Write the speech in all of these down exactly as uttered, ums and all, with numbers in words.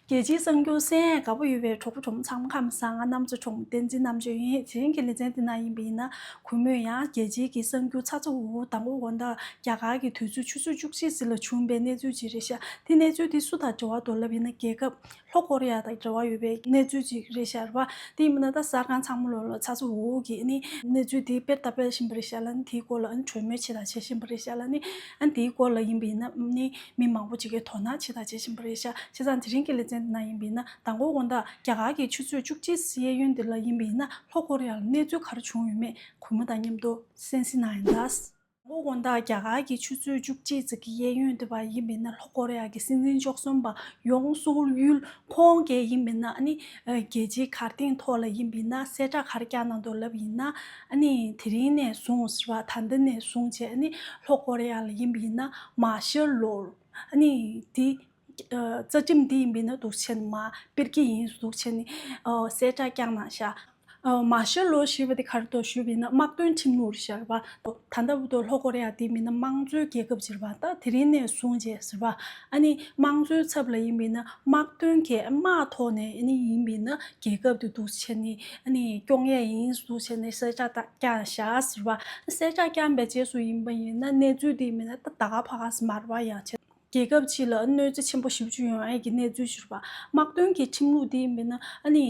རྒྱལ་སྤྱིའི་གསར་འགྱུར་གསན་ཡས་དགའ་པོ་ཡོད་པའི་གྲོགས་པོ་གྲོགས་མོ་ཚང་མ་ཁམས་བཟང་། ང་གནམ་མཚོ་གྲོགས་མོ་བསྟན་འཛིན་རྣམ་དཔྱོད་ཡིན། དེ་རིང་གི་ལེ་ཚན་འདི་ན་ཡིན་པ་ཡིན་ན། གུས་མོས་ཡང་རྒྱལ་སྤྱིའི་གི་གསར་འགྱུར་ཚ་ཚ་འུར་འུར། དང་པོ་དགོང་དག་རྒྱ་གར་གྱི་དུས་ཚོད་ཆུ་ཚོད་བཅུ་གཅིག་ཙམ་ལ་བྱུང་བའི་གནས་ཚུལ་ཅིག་རེད་ཤག་དེ་གནས་ཚུལ་དེ་སུ་དང་འབྲེལ་བ་འདུག་ལབ་ཡིན་ན། རྒྱལ་ཁབ་ལྷོ་ཀོ་རི་ཡ་དང་འབྲེལ་བ་ཡོད་པའི་གནས་ཚུལ་ཅིག་རེད་ཤག་རེད་པ། དེ་ཡིན་པ་ན་ད་གསར་ཁང་ཚང་མ་ལོག་ལ་ཚ་ཚ་འུར་འུར་གྱིས་ཨ་ནི་གནས་ཚུལ་དེ་སྤེལ་དང་སྤེལ་བཞིན་པ་རེད་ཤག་ལ། ཨ་ནི་དེའི་སྐོར་ལ་ཨ་ནི་གྲོས་མོལ་བྱེད་དང་བྱེད་བཞིན་པ་རེད་ཤག་ལ། ཨ་ནི་ཨ་ནི་དེའི་སྐོར་ལ་ཡིན་པ་ཡིན་ན་ཨ་ནི་མི་མང་པོ་ཅིག་གིས་དོ་སྣང་བྱེད་དང་བྱེད་བཞིན་པ་རེད་ཤག་བྱས་ཙང་དེ་རིང་གི་ལེ་ཚན་ནང་ཡིན་པ་ཡིན་ན། དང་པོ་དགོང་དག་རྒྱ་གར་གྱི་ཆུ་ཚོད་བཅུ་གཅིག་གཡས་གཡོན་དེ་ལ་ཡིན་པ་ཡིན་ན། ལྷོ་ཀོ་རི་ཡ་ལ་གནས་ཚུལ་ག་རེ་བྱུང་ཡོད་མེད་གུས་མོ་དང་མཉམ་དུ་གསན་གཟིགས་གནང་ཡིན་ད། དགོང་དག་རྒྱ་གར་གྱི་ཆུ་ཚོད་བཅུ་གཅིག་ཙམ་གྱི་གཡས་གཡོན་དེ་བར་ཡིན་པ་ཡིན་ན། ལྷོ་ཀོ་རི་ཡ་གི་སྲིད་འཛིན་བཅུ་གསུམ་པ་ཡོང་སུག་ཡུལ་ཁོང་གིས་ཡིན་པ་ཡིན་ན། ཨ་ནི་རྒྱལ་སྤྱིའི་གར་སྟེགས་ཐོག་ལ་ཡིན་པ་ཡིན་ན་གསལ་བསྒྲགས་ག་རེ་བསྐྱངས་གནང་འདུག་ལབ་ཡིན་ན། ཨ་ནི་དེ་རིང་ནས་བཟུང་ཟེར་བ། ད་ལྟ་ནས་བཟུང་བྱས་ཨ་ནི་ལྷོ་ཀོ་རི་ཡ་ལ་ཡིན་པ་ཡིན་ན་མར་ཤལ་ལོ། ཨ་ནི་དེ་རྩ་ཁྲིམས་འདི་ཡིན་པ་ཡིན་ན་འདུག་བྱས་ནས་མར་སྤེལ་གྱི་ཡིན་འདུག་བྱས་ནས་གསལ་བསྒྲགས་བསྐྱངས་གནང་ཤག་མར་ཤལ་ལོ་ཞེས་པ་དེ་ག་རེ་འདུག་ཞུས་པ་ཡིན་ན། དམག་དོན་ཁྲིམས་ལུགས་རེད་ཤག་རེད་པ། ད་ལྟ་བར་དུ་ལྷོ་ཀོ་རི་ཡ་དེ་མིན་ན་དམངས་གཙོའི་རྒྱལ་ཁབ་ཅིག་རེད་པ། ད་དེ་རིང་ནས་བཟུང་བྱས་ཟེར་བ། ཨ་ནི་དམངས་གཙོའི་ཚབ་ལ་ཡིན་པ་ཡིན་ན་དམག་དོན་གྱི་དམག་ཐོག་ནས་ཨ་ནི་ཡིན་པ་ཡིན་ན་རྒྱལ་ཁབ་དེ་འདུག་བྱས་ནས་ཨ་ནི་སྐྱོང་ཡས་ཡིན་འདུག་བྱས་ནས་གསལ་བསྒྲགས་བསྐྱངས་ཤག་ཟེར་བ། གསལ་བསྒྲགས་བསྐྱངས་པའི་རྗེས་སུ་ཡིན་པ་ཡིན་ན་གནས་ཚུལ་དེ་མིན་ན་ད་ད་ག་ཕ་ག་ཟེར་མ་རེད་པ། ཡང་ཆེ། རྒྱལ་ཁབ་ཅིག་ལ་གནོད་འཚེ་ཆེན་པོ་ཞེ་པོ་ཅིག་ཡོང་ཡས་ཀྱི་གནས་ཚུལ་ཞིག་རེད་པ། དམག་དོན་གྱི་ཁྲིམས་ལུགས་དེ་ཡིན་པ་ཡིན་ན་ཨ་ནི་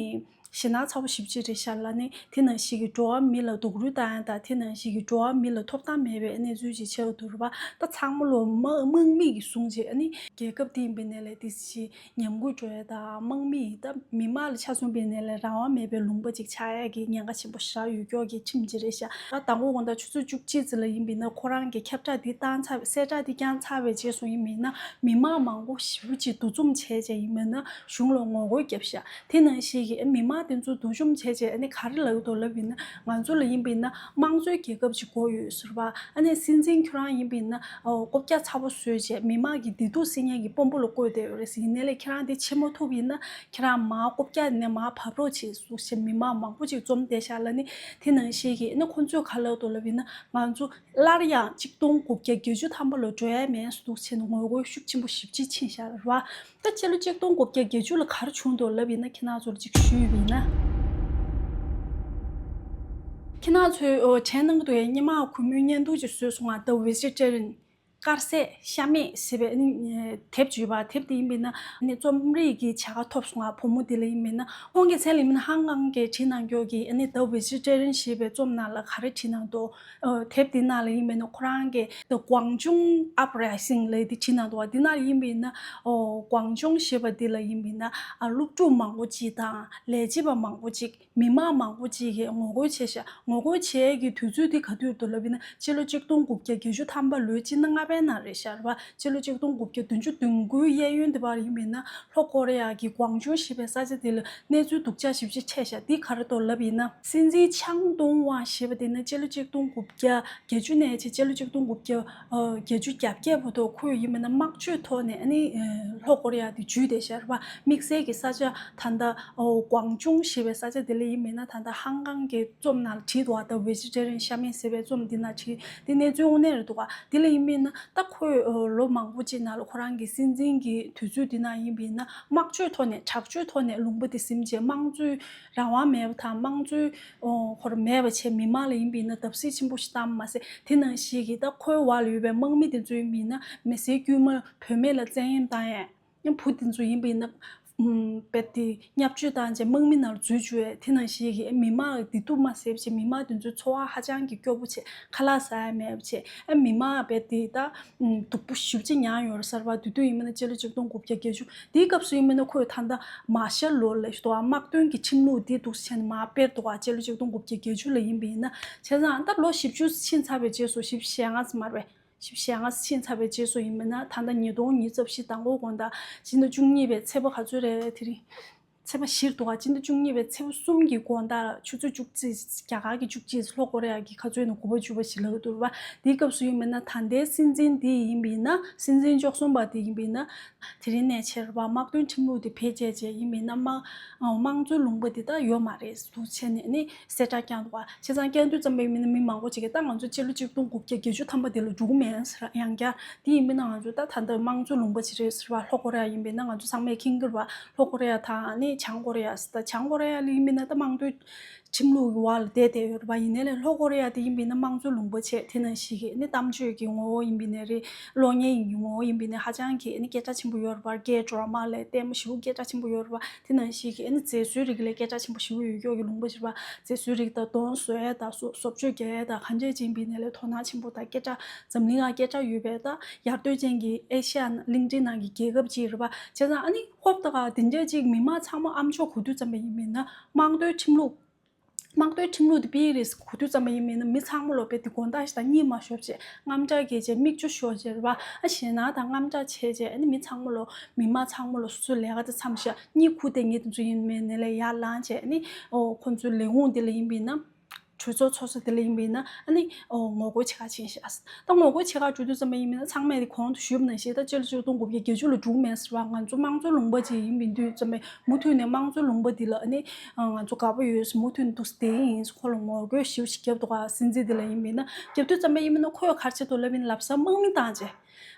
ཞེད་སྣང་ཚ་པོ་ཞེ་པོ་ཅིག་རེད་ཤག་ལ། ཨ་ནི་དེ་ནང་བཞིན་གྱི་འགྲོ་བ་མི་ལ་སྡུག་རུས་བཏང་ཡས་དང་། དེ་ནང་བཞིན་གྱི་འགྲོ་བ་མི་ལ་ཐོབ་ཐང་མེད་པའི་གནས་ཚུལ་ཅིག་ཆགས་འདུག་རེད་པ། ད་ཚང་མ་ལོ་དམག་དམག་མི་གིས་བཟུང་བྱས་ཨ་ནི་རྒྱལ་ཁབ་དེ་ཡིན་པ་ཡིན་ན་ལས་དེ་བཞིན་ཉམས་རྒུད་འགྲོ་ཡས་དང་། དམག་མི་ཡིས་ད་མི་དམངས་ལ་ཆ་མཚོན་པ་ཡིན་ན་ལས་རང་དབང་མེད་པའི་ལུང་པ་ཅིག་ཆགས་ཡས་ཀྱི་ཉེན་ཁ་ཆེན་པོ་ཞེ་དྲག་ཡོད་སྐྱོ་གི་ཁྲིམས་ཅིག་རེད་ཤག་ད་དང་པོ་དགོང་དག་ཆུ་ཚོད་བཅུ་གཅིག་ཙམ་ལ་ཡིན་པ་ཡིན་ན་ཁོ་རང་གིས་ཁྱབ་བསྒྲགས་འདི་བཏང་ཚར། གསལ་བསྒྲགས་འདི་བསྐྱངས་ཚར་བའི་རྗེས་སུ་ཡིན་པ་ཡིན་ན་མི་དམངས་མང་པོ་ཞེ་པོ་ཅིག་འདུ་འཛོམས་བྱས་བྱས་ཡིན་པ་ཡིན་ན་གཞུང་ལ་ངོ་རྒོལ་བརྒྱབ་ཤག་དེ་ནང་བཞིན་གྱི་མི་དམངས་དེ་ཚོ་འདུ་འཛོམས་བྱས་བྱས་ཨ་ནི་ག་རེ་ལབ་འདུག་ལབ་ཡིན་ན། ང་ཚོ་ལ་ཡིན་པ་ཡིན་ན་དམངས་གཙོའི་རྒྱལ་ཁབ་ཅིག་དགོས་ཡོད་ཟེར་བ། ཨ་ནི་སྲིད་འཛིན་ཁྱོད་རང་ཡིན་པ་ཡིན་ན་ཨོ་རྐུབ་བཀྱག་ཚ་པོ་བཟོས་བྱས་མི་དམངས་ཀྱི་བདེ་སྡུག་སེལ་མཁན་གྱི་དཔོན་པོ་ལ་བསྐོས་བསྡད་ཡོད་རེད་ཟེར། ཡིན་ནའི་ལས་ཁྱེད་རང་དེ་བྱེད་མ་ཐུབ་ཡིན་ན་ཁྱེད་རང་མར་རྐུབ་བཀྱག་ནས་མར་བབས་རོགས་བྱེད་ཟེར་བྱས་མི་དམངས་མང་པོ་ཅིག་འཛོམས་བསྡད་ཤག་ལ། ཨ་ནི་དེ་ནང་བཞིན་གྱི་ཨ་ནི་ཁོང་ཚོས་ག་ལབ་འདུག་ལབ་ཡིན་ན་ང་ཚོ་སླར་ཡང་གཅིག་སྟོང་དགུ་བརྒྱ་བརྒྱད་ཅུ་ཐམ་པ་ལ་འགྲོ་ཡ་མེད་འདུག་བྱས་ནས་ངོ་རྒོལ་ཤུགས་ཆེན་པོ་ཞེ་པོ་ཅིག་ཕྱིན་ཤག་རེད་པ། ད་སྤྱི་ལོ་གཅིག་སྟོང་དགུ་བརྒྱ་བརྒྱད་ཅུ་ལ་ག་རེ་བྱུང་འདུག་ལབ་ཡིན་ན། ཁྱེད་རང་ཚོར་ཅིག་ཞུས་པ་ཡིན་ན། ཁྱེད་རང་ཚོས་ཨོ་དྲན་གནང་གི་འདུག་ཡ། སྔོན་མ་གུས་མོས་བརྙན་ཐུང་ཅིག་བཟོས་སོང་ང་། The Vegetarian། དཀར་ཟས་ཤ་མེད་ཟེར་བའི་ཨ་ནི་དེབ་ཅིག་ཡོད་པ། དེབ་དེ་ཡིན་པ་ཡིན་ན་ཨ་ནི་རྩོམ་རིག་གི་བྱ་དགའ་ཐོབ་སོང་ང་། བུ་མོ་དེ་ལ་ཡིན་པ་ཡིན་ན། ཁོང་གི་མཚན་ལ་ཡིན་པ་ཡིན་ན་ཧང་ཀང་གི་བྲིས་གནང་རྒྱུ་གི་ཨ་ནི་The Vegetarian ཞེས་པའི་རྩོམ་ནང་ལ་ག་རེ་བྲིས་གནང་འདུག་ཨ། དེབ་འདི་ནང་ལ་ཡིན་པ་ཡིན་ན་ཁོ་རང་གིས་The Guangzhong Uprising ལབ་དེ་བྲིས་གནང་འདུག་བ། འདི་ནང་ལ་ཡིན་པ་ཡིན་ན་ཨོ་ཀོང་ཅུང་ཞེས་པ་འདི་ལ་ཡིན་པ་ཡིན་ན་ཨ་སློབ་ཕྲུག་མང་པོ་ཅིག་དང་ལས་བྱེད་པ་མང་པོ་ཅིག་མི་དམངས་མང་པོ་ཅིག་གིས་ངོ་རྒོལ་བྱས་ཤག་ངོ་རྒོལ་བྱེད་ཡས་ཀྱི་དུས་ཚོད་འདི་ག་དུས་འདུག་ལབ་ཡིན་ན། སྤྱི་ལོ་གཅིག་སྟོང་དགུ་བརྒྱ་བརྒྱད་ཅུ་ཐམ་པ་ལོའི་སྤྱི་ཟླ་ལྔ་པའི་ནང་རེད་ཤག་རེད་པ། སྤྱི་ལོ་གཅིག་སྟོང་དགུ་བརྒྱ་བདུན་ཅུ་དོན་དགུའི་གཡས་གཡོན་དེ་བར་ཡིན་པ་ཡིན་ན་ལྷོ་ཀོ་རི་ཡ་གི་ཀོང་ཅུང་ཞེས་པའི་ས་ཆ་དེ་ལ་གནས་ཚུལ་སྡུག་ཅག་ཞེ་པོ་ཅིག་འཕྲད་ཤག་འདི་ག་རེ་འདུག་ལབ་ཡིན་ན། སྲིད་འཛིན་ཆང་ཏུང་ཝང་ཞེས་པ་དེ་ནི་སྤྱི་ལོ་གཅིག་སྟོང་དགུ་བརྒྱ་བརྒྱད་ཅུ་ནས་བྱས་སྤྱི་ལོ་གཅིག་སྟོང་དགུ་བརྒྱ་ཨ་བརྒྱད་ཅུ་གྱ་བརྒྱད་བར་དུ་ཁོས་ཡིན་པ་ན་དམག་སྤྱོད་ཐོག་ནས་ཨ་ནི་ཨ་ལྷོ་ཀོ་རི་ཡ་དེ་འཇུས་བསྡད་ཤག་རེད་པ། དམིགས་བསལ་གྱི་ས་ཆ་ད་ལྟ་ཨོ་ཀོང་ཅུང་ཞེས་པའི་ས་ཆ་དེ་ལ་ཡིན་པ་ན་ད་ལྟ་ཧང་ཀང་གི་རྩོམ་ནང་ལ་བྲིས་འདུག་བ། The Vegetarian ཤ་མེད་ཟེར་བའི་རྩོམ་འདི་ནང་བྲིས། འདི་གནས་ཚུལ་དངོས་གནས་རེད་འདུག་ག་འདི་ལ་ཡིན་པ་ན་ད་ཁོས་ཨོ་ལོ་མང་པོ་ཅིག་ནང་ལ་ཁོ་རང་གི་སྲིད་འཛིན་གྱི་དུས་ཚོད་འདི་ནང་ཡིན་པ་ན་དམག་སྤྱོད་ཐོག་ནས་དྲག་སྤྱོད་ཐོག་ནས་ལུང་པ་དེ་ཟིན་བྱས་དམངས་གཙོའི་རང་དབང་མེད་པ་དང་དམངས་གཙོའི་ཨོ་ཁོར་མེད་པ་བྱས་མི་མང་ལ་ཡིན་པ་ཡིན་ན་བརྡབ་གསིག་ཆེན་པོ་ཞིག་བཏང་བ་མ་ཟད། དེ་ནང་བཞིན་གྱི་ད་ཁོའི་འོག་ལ་ཡོད་པའི་དམག་མི་དེ་ཚོ་ཡིན་པ་ཡིན་ན་མི་སེར་དཀྱུས་མ་བུད་མེད་ལ་བཙན་གཡེམ་བཏང་ཡས། ཡང་བུ་དེ་ཚོ་ཡིན་པ་ཡིན་ན་ཨུམ་རྦད་དེ་བརྙས་བཅོས་བཏང་བྱས་དམག་མི་ནང་ལ་འཛུལ་བཅུག་ཡས། དེ་ནང་བཞིན་གྱི་མི་མང་ལ་བདེ་སྡུག་མ་བཟོད་བྱས་མི་མང་དེ་ཚོའི་འཚོ་བ་ཧ་ཅང་གི་སྐྱོ་པོ་བྱས། ཁ་ལག་ཟ་ཡས་མེད་པ་བྱས། ཨ་མི་མང་རྦད་དེ་ད་ཨུམ་སྡུག་པོ་ཞེ་པོ་ཅིག་མྱངས་ཡོད་རེད་ཟེར་བ། དེ་དུས་ཡིན་པ་ན་སྤྱི་ལོ་གཅིག་སྟོང་དགུ་བརྒྱ་བརྒྱད་ཅུ། དེའི་སྐབས་སུ་ཡིན་པ་ན་ཁོས་ད་ལྟ་མར་ཤལ་ལོ་ལབ་ཞིག་འདུག་ག་དམག་དོན་གྱི་ཁྲིམས་ལུགས་འདི་འདུག་སེ་བྱས་ནས་མར་སྤེལ་འདུག་ག་སྤྱི་ལོ་གཅིག་སྟོང་དགུ་བརྒྱ་བརྒྱད་ཅུ་ལ་ཡིན་པ་ཡིན་ན། བྱས་ཙང་ད་ལོ་བཞི་བཅུ་ཕྱིན་ཚར་བའི་རྗེས་སུ། བཞི་བཅུ་ཞེ་ལྔ་ཙམ་མ་རེད་པས། བཞི་བཅུ་ཞེ་ལྔ་ཕྱིན་ཚར་བའི་རྗེས་སུ་ཡིན་པ་ན་ད་ལྟ་ཉིས་སྟོང་ཉི་ཤུ་རྩ་བཞི། དང་པོ་དགོང་དག་སྤྱི་ཟླ་བཅུ་གཉིས་པའི་ཚེས་པ་ག་ཚོད་རེད་དེ་རིང་། ཚེས་པ་བཞི་རེད་འདུག་ག་སྤྱི་ཟླ་བཅུ་གཉིས་པའི་ཚེས་པ་གསུམ་གྱི་དགོང་དག་ཆུ་ཚོད་བཅུ་གཅིག་རྒྱ་གར་གྱི་བཅུ་གཅིག་ལྷོ་ཀོ་རི་ཡ་གི་ག་ཚོད་ཡིན་ན་དགུ་པ་བཅུ་པ་ཞིག་ལབ་ཀྱི་འདུག་རེད་པ། དེའི་སྐབས་སུ་ཡིན་པ་ན་ད་ལྟའི་སྲིད་འཛིན་འདི་ཡིན་པ་ཡིན་ན། སྲིད་འཛིན་བཅུ་གསུམ་པ་དེ་ཡིན་པ་ཡིན་ན། དེ་རིང་ནས་བྱས་རེད་པ། དམག་དོན་ཁྲིམས་ལུགས་དེ་ཕལ་ཆེར་བྱས་ཡིན་མིན་ན་དམག་དམངས་གཙོའི་ལུང་པ་འདི་ད་ཡོད་མ་རེད་འདུག་བྱས་ནས་ནི་གསལ་བསྒྲགས་བསྐྱངས་འདུག་པ། བྱས་ཙང་བསྐྱངས་དུས་ཙམ་པ་ཡིན་མིན་ན་མི་མང་པོ་ཅིག་གིས་ད་ང་ཚོ་སྤྱི་ལོ་ཆིག་སྟོང་དགུ་བརྒྱ་བརྒྱད་ཅུ་ཐམ་པ་འདི་ལ་འགྲོ་གི་མེད་ཟེར། ཡང་བསྐྱར་དེ་ཡིན་མིན་ན་ང་ཚོ་ད་ད་ལྟ་དམངས་གཙོའི་ལུང་པ་ཅིག་རེད་ཟེར་བ། ལྷོ་ཀོ་རི་ཡ་ཡིན་མིན་ན་ང་ཚོ་ཚང་མས་མཁྱེན་གྱི་རེད་པ། ལྷོ་ཀོ་རི་ཡ་དང་ནི་བྱང་ཀོ་རི་ཡ་ཟེར། ད་བྱང་ཀོ་རི་ཡ་ལ་ཡིན་མིན་ན་ད་དམངས་གཙོའི་ཁྲིམས་ལུགས་ཀྱི་འོག་ལ་བསྡད་བསྡད་ཡོད་རེད་པ། ཡིན་ནའི་ལས་ལྷོ་ཀོ་རི་ཡ་དེ་ཡིན་པས་ན་དམངས་གཙོའི་ལུང་པ་བྱས། དེ་ནང་བཞིན་གྱི་ནི་གཏམ་བརྗོད་ཀྱི་ངོ་བོ་ཡིན་པས་ན་རེད། གློག་བརྙན་ཡི་ངོ་བོ་ཡིན་པས་ན་ཧ་ཅང་གི་ནི་སྐད་གྲགས་ཆེན་པོ་ཡོད་རེད་པ། Gay drama ལས་ལྟད་མོ་ཞེ་པོ་སྐད་གྲགས་ཆེན་པོ་ཡོད་རེད་པ། དེ་ནང་བཞིན་གྱི་ནི་མཛེས་བཟོའི་རིགས་ལས་སྐད་གྲགས་ཆེན་པོ་ཞེ་པོ་ཡོད་ཀྱོག་གི་ལུང་པ་ཞིག་རེད་པ། མཛེས་བཟོའི་རིགས་དང་གདོང་བཟོ་ཡས་དང་བཟོ་བཟོ་བཅོས་རྒྱག་ཡས་དང་གང་འདྲས་ཅིག་ཡིན་པས་ན་ལས་དོ་སྣང་ཆེན་པོ་དང་སྐད་གྲགས་འཛམ་གླིང་ལ་སྐད་གྲགས་ཡོད་པའི་ད་ཡར་ཐོན་ཅན་གྱི་ཨེ་ཤ་ཡ་གླིང་ཕྲན་ནང་གི་རྒྱལ་ཁབ་ཅིག་རེད་པ། བྱས་ཙང་ཨ་ནི་ཧོབ་ཏེ་ག་དེ་འདྲས་ཅིག་མི་མང་ཚང་མ་ཨ་མཆོག་གོ་དུས་ཙམ་པ་ཡིན་པས་ན་དམངས་གཙོའི་ཁྲིམས་ལུགས། དམངས་གཙོའི་ཁྲིམས་ལུགས་དེ་སྤེལ་རེད་གོ་དུས་ཙམ་པ་ཡིན་མིན་ན་མི་ཚང་མ་ལོ་དཔེ་དེ་དགོང་དག་ཞིག་དང་གཉིད་མ་ཤོར་བྱས། དངངས་སྐྲག་སྐྱེས་བྱས། མིག་ཆུ་ཤོར་བྱས་རེད་པ། ཨ་ཞེད་སྣང་དང་དངངས་སྐྲག་བྱས་བྱས། ཨ་ནི་མི་ཚང་མ་ལོ་མི་མང་ཚང་མ་ལོ་སོ་སོའི་ལས་ཀ་དེ་མཚམས་བཞག་གཉིད་ཁུག་བསྡད་མཁན་དེ་ཚོ་ཡིན་མིན་ན་ལས་ཡར་ལངས་བྱས། ཨ་ནི་ཨོ་ཁོང་ཚོའི་ལས་ཁུངས་དེ་ལ་ཡིན་པས་ན། གྲོས་ཚོགས་ཚོགས་ས་དེ་ལ་ཡིན་པས་ན་ཨ་ནི་ཨོ་ངོ་རྒོལ་བྱེད་ག་ཕྱིན་ཤག་ད་ངོ་རྒོལ་བྱེད་ག་འགྲོ་དུས་ཙམ་པ་ཡིན་མིན་ན་ཚང་མས་དེ་གོང་དུ་ཞུས་པ་ནང་བཞིན་ད་སྤྱི་ལོ་ཆིག་སྟོང་དགུ་བརྒྱ་བརྒྱད་ཅུ་ལ་འགྲོ་གི་མེད་ཟེར་བ། ང་ཚོ་དམངས་གཙོའི་ལུང་པ་ཅིག་ཡིན་པའི་དུས་ཙམ་པ་མུ་མཐུད་ནས་དམངས་གཙོའི་ལུང་པ་འདི་ལ་ཨ་ནི་ང་ཚོ་དགའ་པོ་ཡོད་ཟེར། མུ་མཐུད་ནས་འདུག་སེ་བསྡད་ཡིན་ཟེར། ཁོ་ལ་ངོ་རྒོལ་ཞེ་པོ་ཞིག་བརྒྱབ་འདུག་ག་སྲིད་འཛིན་འདི་ལ་ཡིན་པས་ན། བརྒྱབ་དུས་ཙམ་པ་ཡིན་མིན་ན་ཁོས་ག་རེ་བྱེད་འདུག་ལབ་ཡིན་ན་ལབ་ས་དམག་མི་བཏང་བྱས།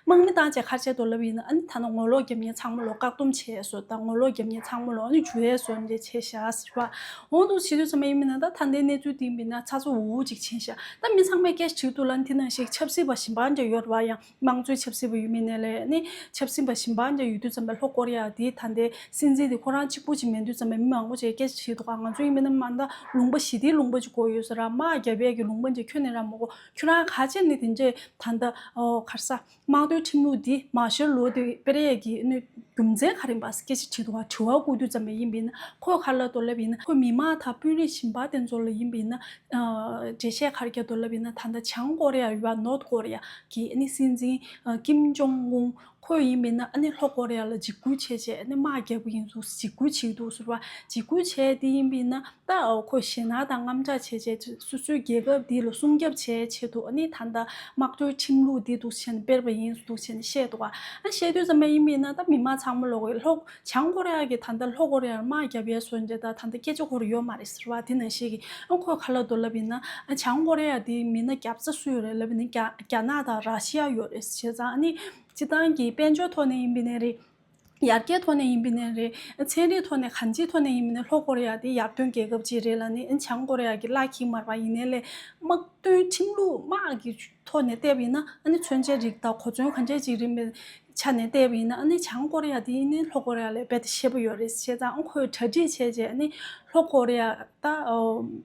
དམག་མི་བཏང་བྱས་ག་རེ་བྱེད་འདུག་ལབ་ཡིན་ན་ཨ་ནི་ད་ནི་ངོ་ལོག་རྒྱབ་མཁན་ཚང་མ་ལོ་བཀག་སྡོམ་བྱས་སོང་། ད་ངོ་ལོག་རྒྱབ་མཁན་ཚང་མ་ལོ་ཨ་ནི་འཇུ་ཡས་སོང་འདྲ་བྱས་ཤག་ཟེར་བ། འོ་འདུག་བྱེད་དུས་ཙམ་པ་ཡིན་མིན་ན་ད་ད་ལྟའི་གནས་ཚུལ་འདི་ཡིན་པས་ན་ཚ་ཚ་འུར་འུར་ཅིག་ཕྱིན་ཤག་ད་མི་ཚང་མས་སྐད་ཆ་དྲིས་འདུག་ལབ། དེ་ནང་བཞིན་ཆབ་སྲིད་པ་གཞན་པ་འདྲ་ཡོད་རེད་པ། ཡང་དམངས་གཙོའི་ཆབ་སྲིད་པ་ཡོད་མིན་ནའི་ལས་ནི་ཆབ་སྲིད་པ་གཞན་པ་འདྲ་ཡོད་དུས་ཙམ་པ་ལྷོ་ཀོ་རི་ཡ་དེ་ད་ལྟའི་སྲིད་འཛིན་དེ་ཁོ་རང་གཅིག་པུ་ཅིག་མིན་དུས་ཙམ་པ་མི་མང་པོ་ཅིག་སྐད་ཆ་དྲིས་འདུག་ག་ང་ཚོ་ཡིན་མིན་ན་མ་ད་ལུང་པ་ཞི་བདེའི་ལུང་པ་ཅིག་དགོས་ཡོད་ཟེར་ར། དམག་རྒྱབ་ཡས་ཀྱི་ལུང་པ་འདི་ཁྱོན་ནས་ར་མ་དགོས། ཁྱོད་རང་ག་ཅེ་ནི་དེ་འདྲས་ད་ལྟ་ཨོ་ག་རེ་ཟ། དམངས་གཙོའི་ཁྲིམས་ལུགས་འདི་མར་ཤལ་ལོ་དེ་སྤེལ་ཡས་ཀྱི་ནི་རྒྱུ་མཚན་ག་རེ་ཡིན་པ་སྐད་ཆ་དྲིས་འདུག་ག་དྲི་བ་བཀོད་དུས་ཙམ་པ་ཡིན་པས་ན་ཁོས་ག་རེ་ལབ་འདུག་ལབ་ཡིན་ན། ཁོས་མི་མང་དང་དཔོན་རིགས་གཞན་པ་དེ་ཚོ་ལ་ཡིན་པས་ན་འགྲེལ་བཤད་ག་རེ་རྒྱག་འདུག་ལབ་ཡིན་ན། ད་ལྟ་བྱང་ཀོ་རི་ཡ་ཡོད་པ། North Korea གི་ནི་སྲིད་འཛིན་ཀིམ་ཇོང་ཨུན། ཁོས་ཡིན་པས་ན་ཨ་ནི་ལྷོ་ཀོ་རི་ཡ་ལ་འཇིགས་སྐུལ་བྱས་བྱས་ཨ་ནི་དམག་རྒྱག་གི་ཡིན་ཟེར། འཇིགས་སྐུལ་བྱེད་ཀྱི་འདུག་ཟེར་བ། འཇིགས་སྐུལ་བྱས་དེ་ཡིན་པས་ན་ད་ཁོས་ཞེད་སྣང་དང་དངངས་སྐྲག་བྱས་བྱས་སོ་སོའི་རྒྱལ་ཁབ་འདི་ལ་སྲུང་སྐྱོབ་བྱེད་ཆེད་དུ་ཨ་ནི་ད་ལྟ་དམག་དོན་ཁྲིམས་ལུགས་འདི་འདུག་བྱས་ནས་སྤེལ་བ་ཡིན་འདུག་བྱས་ནས་བཤད་འདུག་ག་ཨ་བཤད་དུས་ཙམ་པ་ཡིན་པས་ན་ད་མི་མང་ཚང་མ་ལོག་གི་ལྷོ་བྱང་ཀོ་རི་ཡ་གི་ད་ལྟ་ལྷོ་ཀོ་རི་ཡར་དམག་རྒྱབ་ཡས་སོ་འདྲ་ད་ད་ལྟ་སྐད་ཆ་ཁོ་རང་ཡོད་མ་རེད་ཟེར་བ། དེ་ནང་བཞིན་གྱི་ཨ་ཁོས་ག་རེ་ལབ་འདུག་ལབ་ཡིན་ན། ཨ་བྱང་ཀོ་རི་ཡ་དེ་མིན་ན་རྒྱབ་རྩ་སུ་ཡོད་རེད་ལབ་ཡིན་ན་རྒྱ་རྒྱ་ནག་དང་ར་ཤི་ཡ་ཡོད་རེད། བྱས་ཙང་ཨ་ནི་སྤྱིར་བཏང་གི་དཔལ་འབྱོར་ཐོག་ནས་ཡིན་པ་ཡིན་ནའི་རེད། ཡར་རྒྱས་ཐོག་ནས་ཡིན་པ་ཡིན་ནའི་རེད། ཚན་རིག་ཐོག་ནས་གང་ཅིའི་ཐོག་ནས་ཡིན་པ་ཡིན་ནའི་ལྷོ་ཀོ་རི་ཡ་དེ་ཡར་ཐོན་རྒྱལ་ཁབ་ཅིག་རེད་ལབ་ནས་ཨ་ནི་བྱང་ཀོ་རི་ཡ་གི་བླ་འཁྱེར་མ་རེད་པ། ཡིན་ནའི་ལས་དམག་དོན་ཁྲིམས་ལུགས་དམག་གི་ཐོག་ནས་བལྟས་པ་ཡིན་ན་ཨ་ནི་མཚོན་ཆའི་རིགས་དང་གོ་མཚོན་གང་འདྲས་ཅིག་རིགས་པའི་ཆ་ནས་བལྟས་པ་ཡིན་ན་ཨ་ནི་བྱང་ཀོ་རི་ཡ་དེ་ནི་ལྷོ་ཀོ་རི་ཡ་ལས་རྦད་དེ་ཤེས་པོ་ཡོད་རེད། བྱས་ཙང་ཨ་ཁོས་གྲ་སྒྲིག་བྱས་བྱས་ཨ་ནི་ལྷོ་ཀོ་རི་ཡ་ད་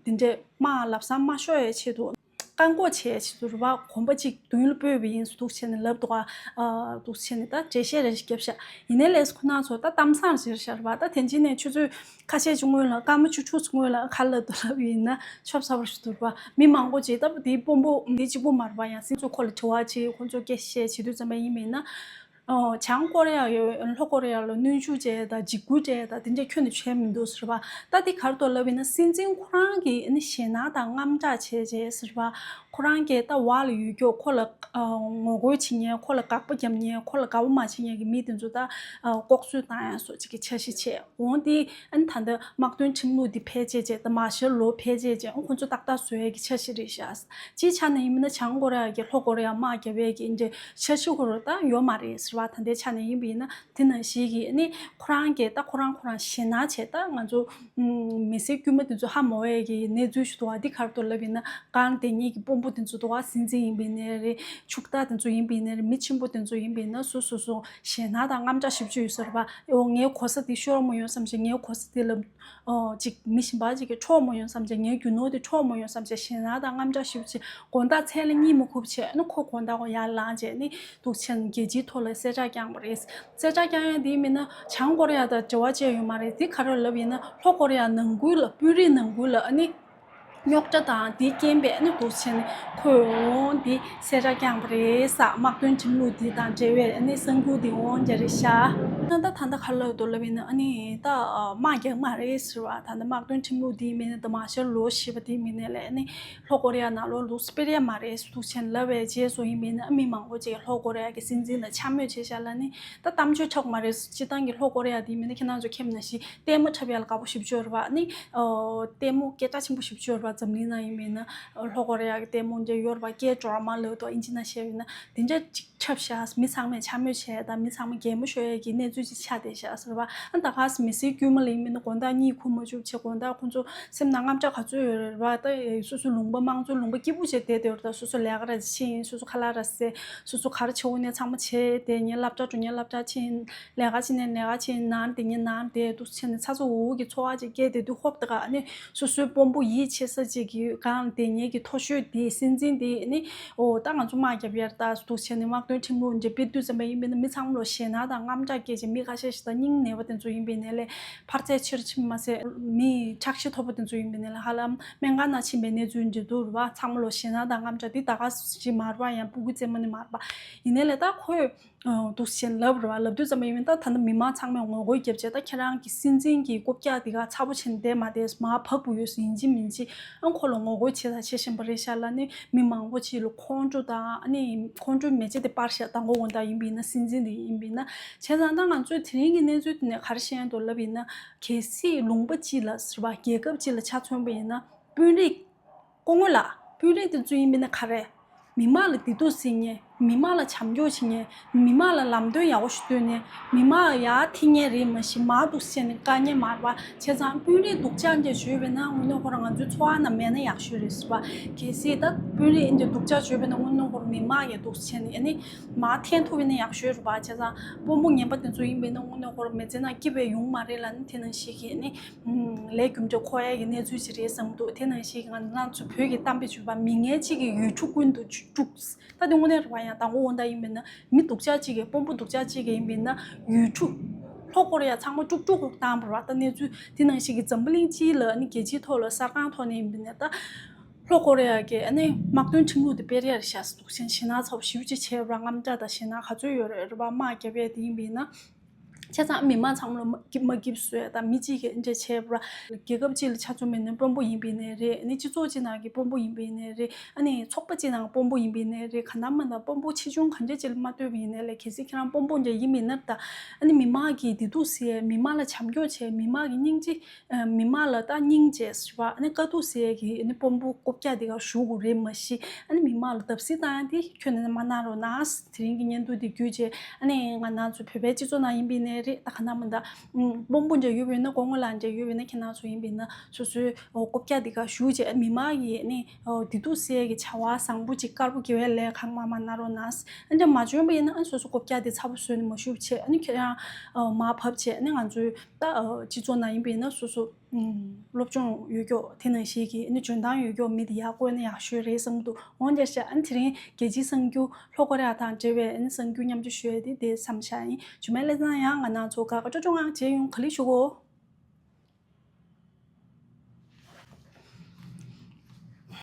འདི་འདྲས་དམག་ལམ་སང་མ་ཤོར་ཡའི་ཆེད་དུ། བཀག་འགོག་བྱེད་ཡ་ཆེད་དུ་རེད་པ། གོམ་པ་གཅིག་མདུན་ལ་སྤོས་པ་ཡིན་འདུག་བྱས་ནས་ལབ་འདུག་ག་ཨ་འདུག་བྱས་ནས་ད་འགྲེལ་བཤད་རེ་ཞིག་བརྒྱབ་ཤག་ཡིན་ནའི་ལས་ཁོ་རང་ཚོ་ད་གཏམ་བཟང་ཞིག་རེད་ཤག་རེད་པ། ད་དེ་རྗེས་ནས་ཆུ་ཚོད་ཁ་ཤས་ཅིག་སྔོན་ལ་སྐར་མ་བཅུ་དྲུག་ཙམ་སྔོན་ལ་ག་རེ་ལབ་འདུག་ལབ་ཡིན་ན་ཆོབ་ཚ་པོ་ཞིག་འདུག་རེད་པ། མི་མང་པོ་ཅིག་ད་དེ་དཔོན་པོ་འདི་གཅིག་པུ་མ་རེད་པ། ཡང་སྲིད་ཚོགས་ཁོ་ལ་དྲི་བ་བྱེད། ཁོ་ཚོ་སྐད་བཤད་བྱེད་དུས་ཙམ་པ་ཡིན་པ་ཡིན་ན། ཨོ། བྱང་ཀོ་རི་ཡ་ཡོད། ལྷོ་ཀོ་རི་ཡ་ལ་གནོན་ཤུགས་སྤྲད་དང་འཇིགས་སྐུལ་སྤྲད་དང་དེ་འདྲས་ཁྱོན་ནས་བྱས་མི་འདུག་ཟེར་བ། ད་འདི་ག་རེ་འདུག་ལབ་ཡིན་ན་སྲིད་འཛིན་ཁོ་རང་གིས་ཨ་ནི་ཞེད་སྣང་དང་དངངས་སྐྲག་བྱས་བྱས་ཟེར་བ། ཁོ་རང་གིས་ད་འོག་ལ་ཡོད་ཀྱོག་ཁོ་ལ་ངོ་རྒོལ་བྱེད་མཁན། ཁོ་ལ་དགག་པ་རྒྱབ་མཁན། ཁོ་ལ་དགའ་པོ་མ་བྱེད་མཁན་གྱི་མི་དེ་ཚོ་ད་ལྐོག་གསོད་བཏང་ཡ་སོགས་ཅིག་གི་འཆར་གཞི་བྱས། འོང་དེ་ཨ་ནི་ད་ལྟ་དམག་དོན་ཁྲིམས་ལུགས་འདི་ཕལ་ཆེར་བྱས་དང་མར་ཤལ་ལོ་ཕལ་ཆེར་བྱས་ཁོ་ཚོ་ཏག་ཏག་བཟོ་ཡས་ཀྱི་འཆར་གཞི་རེད་ཤག་སྤྱིའི་ཆ་ནས་ཡིན་ན་བྱང་ཀོ་རི་ཡ་གིས་ལྷོ་ཀོ་རི་ཡར་དམག་རྒྱབ་ཡས་ཀྱི་འདི་འདྲའི་འཆར་གཞི་ཁོ་རང་ད་ཡོད་མ་རེད་ཟེར་བ། ད་ལྟའི་ཆ་ནས་ཡིན་པ་ཡིན་ན་དེ་ནང་བཞིན་གྱི་ནི་ཁོ་རང་གིས་ད་ཁོ་རང་ཁོ་རང་ཞེད་སྣང་བྱས། ད་ང་ཚོ་མི་སེར་དཀྱུས་མ་དེ་ཚོ་ཧ་མ་གོ་ཡས་ཀྱི་གནས་ཚུལ་ཞིག་འདུག་ག་འདི་ག་རེ་འདུག་ལབ་ཡིན་ན་གང་དེ་ཉིད་ཀྱི་དཔོན་པོ་དེ་ཚོ་འདུག་ག་སྲིད་འཛིན་ཡིན་པ་ཡིན་ནའི་རེད། ཕྱུག་བདག་དེ་ཚོ་ཡིན་པ་ཡིན་ནའི་རེད། མི་ཆེན་པོ་དེ་ཚོ་ཡིན་པ་ཡིན་ན་སོ་སོ་སོ་ཞེད་སྣང་དང་དངངས་སྐྲག་ཞེ་པོ་ཅིག་ཡོད་ས་རེད་པ། འོ་ངའི་གོ་ས་དེ་ཤོར་མ་ཡོང་བསམ་བྱས། ངའི་གོ་ས་དེ་ལ། ཨོ། ཅིག་མི་གཞན་པ་ཅིག་གིས་འཕྲོག་མ་ཡོང་བསམ་བྱས། ངའི་རྒྱུ་ནོར་དེ་འཕྲོག་མ་ཡོང་བསམ་བྱས་ཞེད་སྣང་དང་དངངས་སྐྲག་ཞེ་པོ་ཅིག་དགོང་དག་མཚན་ལ་གཉིད་མ་ཁུག་བྱས་ནི་ཁོ་དགོང་དག་ཁོ་ཡར་ལངས་བྱས་ནི་འདུག་བྱས་ནས་རྒྱལ་སྤྱིའི་ཐོག་ལ་གསལ་བསྒྲགས་བསྐྱངས་པ་རེད། གསལ་བསྒྲགས་བསྐྱངས་ཡ་དེ་མིན་ན་བྱང་ཀོ་རི་ཡ་དང་འབྲེལ་བ་བཅད་ཡོད་མ་རེད། དེ་ག་རེ་ལབ་ཡིན་ན་ལྷོ་ཀོ་རི་ཡ་ནང་ཁུལ་ལ་དཔོན་རིགས་ནང་ཁུལ་ལ་ཨ་ནི་ རྙོག་དྲ་དང་དེའི་རྐྱེན་པས་ནི་འདུག་བྱས་ནས་ཁོས་འོང་འདི་གསལ་བསྒྲགས་བསྐྱངས་པ་རེད་ས། དམག་དོན་ཁྲིམས་ལུགས་འདི་དང་འབྲེལ་བའི་ནི་གསར་འགྱུར་འདི་འོང་འདི་རེད་ཤག་ད་ད་ད་ལྟ་ག་རེ་ལབ་འདུག་ལབ་ཡིན་ན་ཨ་ནི་ད་དམག་རྒྱག་མ་རེད་ཟེར་བ། ད་ལྟ་དམག་དོན་ཁྲིམས་ལུགས་འདི་མིན་ན་ད་མར་ཤལ་ལོ་ཞེས་པ་འདི་མིན་ན་ལས་ནི་ལྷོ་ཀོ་རི་ཡ་ནང་ལོགས་ལུགས་སྤེལ་ཡ་མ་རེད་འདུག་བྱས་ནས་ལབ་པའི་རྗེས་སུ་ཡིན་མིན་ན་ཨ་མི་མང་པོ་ཅིག་ལྷོ་ཀོ་རི་ཡ་གི་སྲིད་འཛིན་ལ་འཕྱ་སྨོད་བྱས་ཤག་ལ་ནི་ད་གཏམ་བརྗོད་འཁྲབ་མ་རེད། སྤྱིར་བཏང་གི་ལྷོ་ཀོ་རི་ཡ་འདི་མིན་ན་ཁྱེད་རང་ཚོ་མཁྱེན་ན་ཤི། ལྟད་མོ་འཁྲབ་ཡ་ལ་དགའ་པོ་ཞེ་པོ་ཅིག་ཡོད་རེད་བ། ནི་ཨོ་ལྟད་མོ་སྐད་གྲགས་ཆེན་པོ་ཞེ་པོ་ཅིག་ཡོད་རེད་བ། འཛམ་གླིང་ནང་ཡིན་མིན་ན་ལྷོ་ཀོ་རི་ཡ་གི་ལྟད་མོ་འདྲ་ཡོད་རེད་བ། K drama ལབ་འདུག་ཨིན་ཇི་ནང་བཤད་ཡིན་ན་དེ་འདྲ་ཅིག་འཁྲབ་ཤག་མི་ཚང་མས་འཕྱ་སྨོད་བྱས་དང་མི་ཚང་མ་གད་མོ་ཤོར་ཡ་གི་གནས་ཚུལ་ཅིག་ཆགས་བསྡད་ཤག་ཟེར་བ། ཨ་ད་ག་སེ་མི་སེར་དཀྱུས་མ་ལ་ཡིན་མིན་ན་དགོང་དག་གཉིད་ཁུག་མ་བཅུག་བྱས། དགོང་དག་ཁོང་ཚོ་སེམས་ནང་དངངས་སྐྲག་ག་ཚོད་ཡོད་རེད་བ། ད་སོ་སོ་ལུང་པ་དམངས་གཙོའི་ལུང་པ་སྐྱིད་པོ་བྱས་བསྡད་བསྡད་ཡོད་རེད། ད་སོ་སོ་ལས་ཀ་ར་ཕྱིན། སོ་སོ་ཁ་ལག་ར་བཟས། སོ་སོ་ག་རེ་བྱེད་དགོས་ནས་ཚང་མ་བྱས། དེ་ཉིན་སློབ་གྲྭ་འགྲོ་ཉིན་སློབ་གྲྭ་ཕྱིན། ལས་ཀ་བྱེད་ནས་ལས་ཀ་བྱེད། ནང་དེ་ཉིན་ནང་དེ་འདུག་བྱས་ནས་ཚ་ཚ་འུར་འུར་གྱི་འཚོ་བ་ཅིག་སྐྱེལ་བསྡད་དུས་ཧོབ་ཏེ་ག་ནས་སོ་སོའི་དཔོན་པོ་ཡིད་ཆེས་ས་ཅིག་གི་སྒང་དེ་ཉིད་ཀྱི་མཐོ་ཤོས་དེ་སྲིད་འཛིན་དེ་ནི་ཨོ་ད་ང་ཚོ་དམག་རྒྱབ་ཡར་ད་འདུག་བྱས་ནས་དམག་དོན་ཁྲིམས་ལུགས་འདྲ་སྤེལ་དུས་ཙམ་པ་ཡིན་པས་ན་མི་ཚང་མ་ལོ་ཞེད་སྣང་དང་དངངས་སྐྲག་སྐྱེས་བྱས། མི་ཁ་ཤས་ཤིག་ད་སྙིང་ནད་པ་དེ་ཚོ་ཡིན་པས་ན་ལས་འཕར་ཚད་ཆེར་ཕྱིན་མ་ཟད་མི་ཁྲག་ཤེད་མཐོ་པོ་དེ་ཚོ་ཡིན་པས་ན་ལས་ཧ་ལམ་སྨན་ཁང་ནང་ཕྱིན་པའི་གནས་ཚུལ་འདྲ་འདུག་རེད་བ། ཚང་མ་ལོ་ཞེད་སྣང་དང་དངངས་སྐྲག་འདི་ད་ག་ཞིག་མ་རེད་བ། ཡང་སྤུ་གུ་རྩེད་མོ་ནི་མ་རེད་བ། ཡིན་ནའི་ལས་ད་ཁོས་འདུག་བྱས་ལབ་རེད་བ། ལབ་དུས་ཙམ་པ་ཡིན་མིན་ད་ད་ནི་མི་མང་ཚང་མས་ངོ་རྒོལ་བརྒྱབ་བྱས། ད་ཁྱེད་རང་གི་སྲིད་འཛིན་གྱི་རྐུབ་བཀྱག་འདི་ག་ཚ་པོ་བྱས་ནས་བསྡད་མ་བསྡད། མར་བབས་དགོས་ཡོད་ཟེར་ཡིན་གཅིག་མིན་གཅིག་ཨང་ཁོ་ལ་ངོ་རྒོལ་བྱས་དང་བྱེད་བཞིན་པ་རེད་ཤག་ལ་ནི་མི་མང་པོ་ཅིག་ལ་ཁོང་ཁྲོ་དང་ཨ་ནི་ཁོང་ཁྲོའི་མེ་ལྕེ་དེ་སྤར་ཤག་དང་པོ་འོ་ད་ཡིན་པ་ཡིན་ན་སྲིད་འཛིན་དེ་ཡིན་པ་ཡིན་ན། བྱས་ཙང་ད་ང་ཚོས་དེ་རིང་གི་གནས་ཚུལ་དེ་ནས་ག་རེ་ཤེས་ཡོང་འདུག་ལབ་ཡིན་ན། གལ་སྲིད་ལུང་པ་གཅིག་ལ་ཟེར་བ་རྒྱལ་ཁབ་གཅིག་ལ་ཆ་མཚོན་པ་ཡིན་ན་དཔོན་རིགས། སྐུ་ངོ་ལགས། དཔོན་རིགས་དེ་ཚོ་ཡིན་པས་ན་ག་རེ། མི་མང་ལ་བདེ་སྡུག་སེལ་མཁན། མི་མང་ལ་བྱམས་སྐྱོང་བྱེད་མཁན། མི་མང་ལ་ལམ་སྟོན་ཡག་པོ་ཞིག་སྟོན་ནས་མི་མང་ཡར་འཐེན་མཁན་རེད། མ་གཞི་མར་འདུག་བྱས་ནས་བཀག་མཁན་མ་རེད་བ། བྱས་ཙང་དཔོན་རིགས་སྡུག་ཅག་འདྲ་བྱོས་པས་ན་དངོས་གནས་ཁོ་རང་ང་ཚོའི་འཚོ་བ་ནང་མེད་ན་ཡག་ཤོས་རེད་ཟེར་བ། གལ་སྲིད་ད་དཔོན་རིགས་འདྲ་སྡུག་ཅག་བྱོས་པས་ན་དངོས་གནས་ཁོ་རང་མི་མང་ཡང་སྡུག་བྱས་ནས་ཨ་ནི་མར་འཐེན་ཐུབ་པས་ན་ཡག་ཤོས་རེད་བ། བྱས་ཙང་དཔོན་པོ་ངན་པ་དེ་ཚོ་ཡིན་པས་ན་དངོས་གནས་ཁོ་རང་མི་ཚེ་ནང་སྐྱིད་པའི་ཡོང་མ་རེད་ལ་ནི་དེ་ནང་བཞིན་གྱི་ཨ་ནི། ལས་རྒྱུ་འབྲས་འཁོར་ཡ་གི་གནས་ཚུལ་ཅིག་རེད་བསམ་འདུག་དེ་ནང་བཞིན་ང་རང་ཚོ་བོད་ཀྱི་གཏམ་དཔེ་བརྗོད་པ་མི་ངན་གཅིག་གིས་ཡུལ་གྲུ་ཀུན་ཏུ་སྤྲུགས། ད་དེ་དངོས་གནས་རེད་བ། ཡང་དང་པོ་འོ་ད་ཡིན་པས་ན་མི་སྡུག་ཅག་གཅིག་གིས་དཔོན་པོ་སྡུག་ཅག་གཅིག་གིས་ཡིན་པས་ན་ཡུལ་གྲུ་ལྷོ་ཀོ་རི་ཡ་ཚང་མ་དཀྲུག་དཀྲུག་བཏང་བ་རེད་བ། ད་གནས་ཚུལ་དེ་ནང་བཞིན་གྱི་འཛམ་བུ་གླིང་སྤྱི་ལ་ནི་རྒྱལ་སྤྱིའི་ཐོག་ལ་གསར་ཁང་ཐོག་ནས་ཡིན་པས་ན་ད་ལྷོ་ཀོ་རི་ཡ་གི་ཨ་ནི་དམག་དོན་ཁྲིམས་ལུགས་དེ་སྤེལ་ཡ་རེད་ཤག་ཟེར་འདུག་ཞེ་ཞེད་སྣང་ཚ་པོ་ཞེ་པོ་ཅིག་བྱས་པ་རེད་བ། དངངས་སྐྲག་དང་ཞེད་སྣང་ག་ཚོད་ཡོད་རེད་རེད་བ། དམག་རྒྱབ་ཡས་དེ་ཡིན་པས་ན། བྱས་ཙང་མི་མང་ཚང་མ་ལ་མ་སྐྱིད་མ་སྐྱིད་བཟོས་དང་མི་གཅིག་གིས་འདྲ་བྱས་པ་རེད། རྒྱལ་ཁབ་གཅིག་ལ་ཆ་མཚོན་པ་ཡིན་ན་དཔོན་པོ་ཡིན་པ་ཡིན་ནའི་རེད། ཨ་ནི་སྤྱི་ཚོགས་གཅིག་ནང་གི་དཔོན་པོ་ཡིན་པ་ཡིན་ནའི་རེད། ཨ་ནི་ཚོགས་པ་གཅིག་ནང་དཔོན་པོ་ཡིན་པ་ཡིན་ནའི་རེད། གང་ལྟར་མ་ལྟར་དཔོན་པོ་ཆེ་ཆུང་གང་འདྲ་ཅིག་ལ་མ་ལྟོས་པ་ཡིན་ནའི་ལས། གལ་སྲིད་ཁྱེད་རང་དཔོན་པོ་འདྲ་ཡིན་པ་ཡིན་ན་ད་ཨ་ནི་མི་མང་གི་བདེ་སྡུག་སེལ། མི་མང་ལ་བྱམས་སྐྱོང་བྱེད། མི་མང་གི་སྙིང་རྗེ། མི་མང་ལ་ད་སྙིང་རྗེ་ཟེར་བ། ཨ་ནི་དཀའ་སྡུག་སེལ་ཡས་ཀྱི་ཨ་ནི་དཔོན་པོ་རྐུབ་བཀྱག་དེ་ག་བཞུགས་དགོས་རེད། མ་གཞི་ཨ་ནི་མི་མང་ལ་བརྡབ་གསིག་བཏང་ཡ་དེ་ཁྱོན་ནས་མ་གནང་རོགས་གནང་། དེ་རིང་གི་བརྙན་ཐུང་འདི་བརྒྱུད་བྱས་ཨ་ནི་ང་རང་ཚོ་བོད་པའི་སྤྱི་ཚོགས་ནང་ཡིན་པ་ཡིན་ནའི་རེད། ད་ག་ན་མ་ད་དཔོན་པོ་འདྲ་ཡོད་པ་ཡིན་ན། སྐུ་ངོ་ལགས་འདྲ་ཡོད་པ་ཡིན་ན། ཁྱེད་རང་ཚོ་ཡིན་པ་ཡིན་ན་སོ་སོའི་རྐུབ་བཀྱག་འདི་ག་བཞུགས་བྱས་མི་མང་གི་ཨ་ནི་བདེ་སྡུག་སེལ་གྱི་བྱ་བ་བཟང་པོ་ཅིག་དཀར་པོ་དགེ་བའི་ལས་གང་མང་མང་གནང་རོགས་གནང་། ཨ་འདྲ་མ་བྱུང་བ་ཡིན་ན་ཨ་ནི་སོ་སོ་རྐུབ་བཀྱག་འདི་ཚ་པོ་བཟོས་ནས་མ་བཞུགས་བྱས་ཨ་ནི་ཁྱེད་རང་མར་བབས་བྱས་ཨ་ནི་ང་ཚོའི་ད་སྤྱི་ཚོགས་ནང་ཡིན་པ་ཡིན་ན་སོ་སོ། ཨུམ། སློབ་སྦྱོང་ཡོད་ཀྱོག་དེ་ནང་བཞིན་གྱི་ཨ་ནི་འཇོན་ཐང་ཡོད་ཀྱོག་མི་དེ་ཡར་བསྐོས་ན་ཡག་ཤོས་རེད་བསམ་འདུག་འོན་ཀྱང་ཤ་ཨ་ནི་དེ་རིང་རྒྱལ་སྤྱིའི་གསར་འགྱུར་ལྷོ་ཀོ་རི་ཡ་དང་འབྲེལ་བའི་ཨ་ནི་གསར་འགྱུར་མཉམ་སྤྱོད་ཞུ་ཡས་དེ་དེ་མཚམས་བཞག་ཡིན། ཇུ་མེ་ལེ་ཚང་། ཡང་ང་རང་ཚོ་ག་ག་ཅོ་ཅོ་ངང་མཇལ་ཡོང་། ག་ལེ་ཞུ་གོ།